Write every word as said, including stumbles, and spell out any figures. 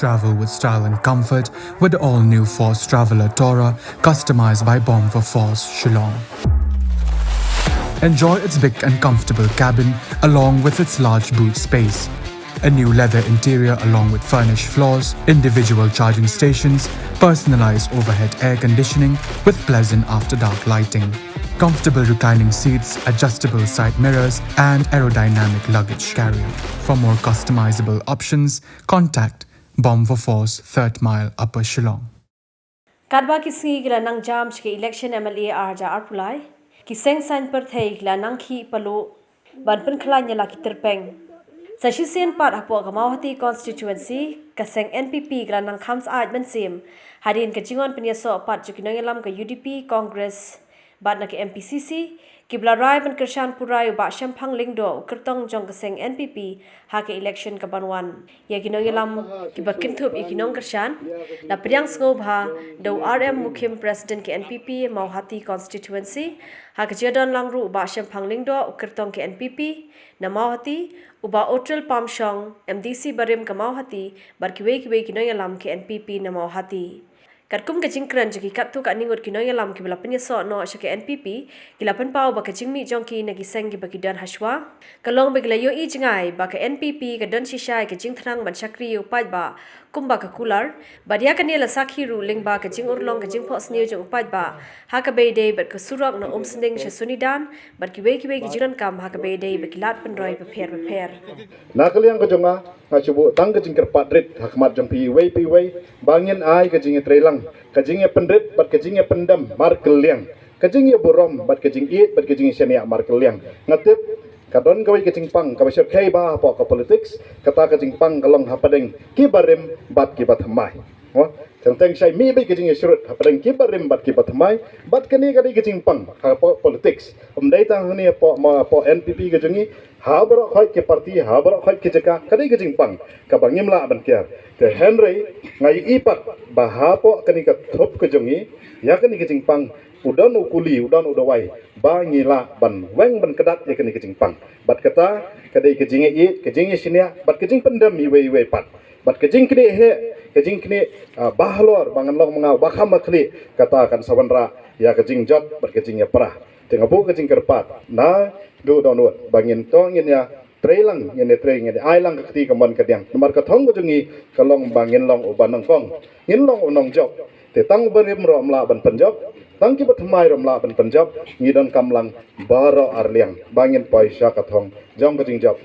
Travel with style and comfort with the all-new Force Traveler Tourer, customized by Bomb for Force, Shillong. Enjoy its big and comfortable cabin along with its large boot space. A new leather interior along with furnished floors, individual charging stations, personalized overhead air conditioning with pleasant after-dark lighting. Comfortable reclining seats, adjustable side mirrors, and aerodynamic luggage carrier. For more customizable options, contact Bomb for Force, Third Mile, Upper Shillong. Katba ki sngi ki la nang jam sha ka election M L A ar hajar arphew lai, ki seng saiñ pyrthei ki la nang khih paluh ban pynkhlaiñ ïa la ki tyrpeng. Sa shisien pat hapoh ka Mawhati constituency, ka seng N P P ka la nang kham syaid mynsiem hadien ka jingwan pynïasoh pat jong ki nongïalam ka U D P, Congress bad na ka M P C C, kiba la rai ban kyrshan pura ïa u Bah Shemphang Lyngdoh, u kyrtong jong ka seng N P P ha ka election kaban wan. Ïa ki nongïalam kiba kynthup ïa ki nongkyrshan la pdiang sngewbha da u R M Mukhim, President ka N P P Mawhati constituency. Ha ka jingdon lang ruh u Bah Shemphang Lyngdoh, u kyrtong ka N P P na Mawhati, u Bah Otril Pamshong, M D C barim ka Mawhati, bad kiwei kiwei ki nongïalam ka N P P na Mawhati. Katkum ka jingkren jong ki katto katne ngut ki nongïalam kiba la pynïasoh noh sha ka N P P, ki la pynpaw ba ka jingmih jong ki na ki seng kiba ki don hashwa ka long ba ki la ïohi jngai ba ka N P P ka don shisha ïa ka jingthnang ban shakri ïa u paidbah kumba ka kular. Bad ïa kane la sakhi ruh lyngba ka jingurlong ka jingphohsniew jong u paidbah ha kaba ïadei bad ka surok na Umsning sha Sonidan bad kiwei kiwei ki jingdonkam ha kaba ïadei bad ki lad pynroi bapher bapher. Na ka liang ka jong nga, nga shu buh tang ka jingkyrpad rit ha khmat jong phi iwei pa iwei ba ngin ai ka jingïatreilang, ka jingïapynrit bad ka jingïapyndem markylliang, ka jingïaburom bad ka jingïeit bad ka jingïashaniah markylliang. Nga tip ka don kawei ka jingpang kaba shyrkhei bha hapoh ka politics, kata ka jingpang ka long hapdeng ki barim bad ki bathymmai. Mo, teng teng shai mih beit ka jingïasyrut hapdeng ki barim bad ki bathymmai, bad kane ka dei ka jingpang hapoh politics. Ym dei tang hangne hapoh ma, hapoh N P P ka jong ngi, ha baroh khoit ki party, ha baroh khoit ki jaka, ka dei ka jingpang kaba ngim lah ban kiar. Te hynrei nga ïohi pat ba hapoh kane ka thup ka jong ngi, ïa kane ka jingpang, u don u kuli, u don u dawai ba ngi lah ban weng ban kdat ïa kane ka jingpang. Bad kata ka dei ka jingïeit, ka jingïashaniah bad ka jingpyndem iwei iwei pat. Bad ka jingknieh heh, ka jingknieh, ah, bahalor ba ngan long ma nga uba kham bakhlieh, kata kan sa wanrah ïa ka jingjot bad ka jingïapra. Te nga buh ka jingkyrpad naduh dohnud ba ngin to ngin ïatreilang, ngin ïatrei, ngin ïa ai lang ka kti kamon kadiang. Namar ka thong ka jong ngi ka long ba ngin long uba nyngkong, ngin long u nongjop. Te tang u barim ruh um lah ban pynjop, tang ki bathymmai ruh um lah ban pynjop. Ngi donkam lang baroh arliang ba ngin poi sha ka thong jong ka jingjop.